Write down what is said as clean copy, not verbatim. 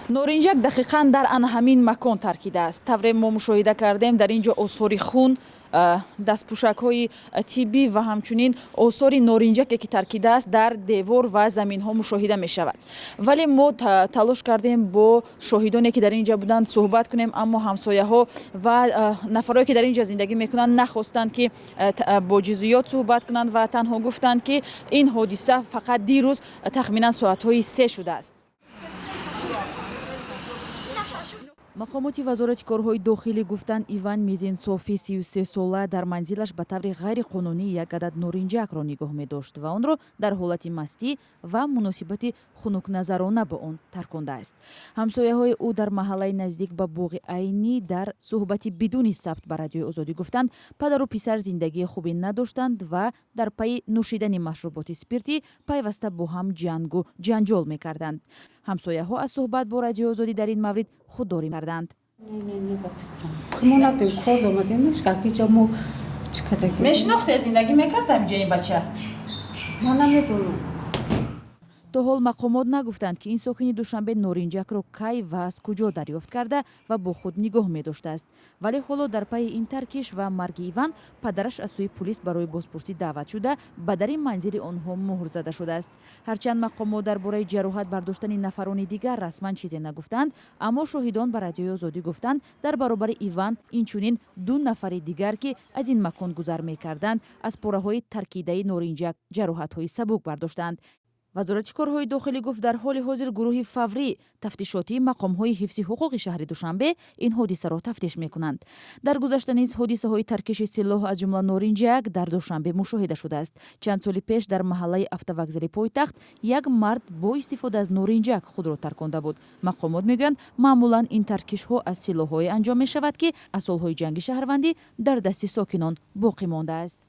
Норинҷак дақиқан дар ана ҳамин макон таркидааст. Тавре мо мушоҳида кардем, дар ин ҷо осори хун, дастпӯшакҳои тиббӣ ва ҳамчунин осори норинҷаке, ки таркидааст, дар девор ва заминҳо мушоҳида мешавад. Вале мо талош кардем, бо шоҳидоне, ки дар ин ҷо буданд, суҳбат кунем, аммо ҳамсояҳо ва нафарое, ки дар ин ҷо зиндагӣ мекунанд, нахостанд, ки бо ҷузъиёт суҳбат кунанд ва танҳо гуфтанд, ки ин ҳодиса фақат дирӯз тахминан соатҳои 3 шудааст. Мақомоти Вазорати корҳои дохилӣ гуфтанд, Иван Мизинсофи 33-сола дар манзилаш ба таври ғайриқонунӣ як адад норинҷакро нигоҳ медошт ва онро дар ҳолати мастӣ ва муносибати хунукназарона бо он таркондааст. Ҳамсояҳои ӯ дар маҳаллаи наздик ба боғи Айнӣ дар суҳбати бидуни сабт ба Радиои Озодӣ гуфтанд, падару писар зиндагии хубе надоштанд ва дар пайи нӯшидани машруботи спиртӣ пайваста бо ҳам ҷангу ҷанҷол мекарданд. Ҳамсояҳо аз суҳбат бо Радиои Озодӣ дар ин маврид худдорӣ карданд. Мо набудем, коз омадем, ишкакиҷа мо чӣ кардагӣ. Мешинохте, зиндагӣ мекард ҳаминҷа ин бача? Ман намедонам. То ҳол мақомот нагуфтанд, ки ин сокини Душанбе норинҷакро кай ва аз куҷо дарёфт карда ва бо худ нигоҳ медоштааст. Вале ҳоло дар пайи ин таркиш ва марги Иван падараш аз сӯи пулис барои бозпурсӣ даъват шуда, ба дари манзили онҳо муҳр зада шудааст. Ҳарчанд мақомот дар бораи ҷароҳат бардоштани нафарони дигар расман чизе нагуфтанд, аммо шоҳидон ба Радиои Озодӣ гуфтанд, дар баробари Иван инчунин ду нафари дигар, ки аз ин макон гузар мекарданд, аз пораҳои таркидаи норинҷак ҷароҳатҳои сабук бардоштанд. Вазорати корҳои дохилӣ гуфт, дар ҳоли ҳозир гурӯҳи фаврӣ тафтишотии мақомҳои ҳифзи ҳуқуқи шаҳри Душанбе ин ҳодисаро тафтиш мекунанд. Дар гузашта низ ҳодисаҳои таркиши силоҳ, аз ҷумла норинҷак, дар Душанбе мушоҳида шудааст. Чанд соли пеш дар маҳаллаи автовокзали пойтахт як мард бо истифода аз норинҷак худро тарконда буд. Мақомот мегӯянд, маъмулан ин таркишҳо аз силоҳҳое анҷом мешавад, ки аз солҳои ҷанги шаҳрвандӣ дар дасти сокинон боқӣ мондааст.